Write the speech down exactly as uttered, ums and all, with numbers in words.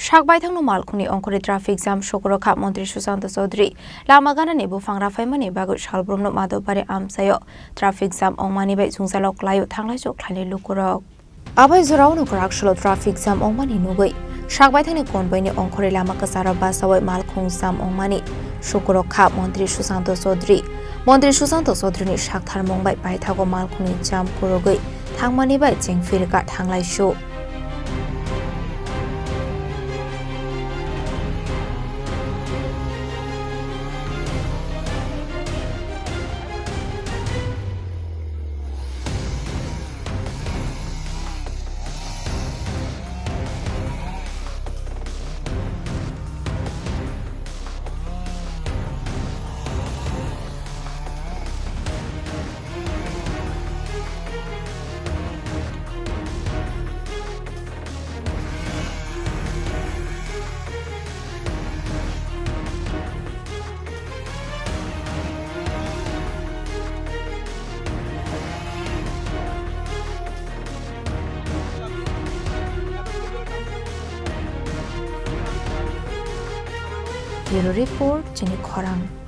Sak baithangno malkhungni ongkhorwi traffic jam sukurokha Montri Susanto Chaudhary. Lama ganani buphang raphaimani bagwi salbrumno Madhobari amchaio traffic jam ongmani bai jwngjalo kwlaio thanglaichuk khlainai lukurok. Abai jorao no kwrak salo traffic jam ongmani nugwi sak baithangni konboini ongkhorwi lama kwcharo bachaui malkhung jam ongmani sukurokha Montri Susanto Chaudhary. Montri Susanto Chaudharyni saktharmung bai paithago malkhungni jam kurugwi thangmani bai chengphirikha thanglaisu. Bureau Report, Chini Khorang.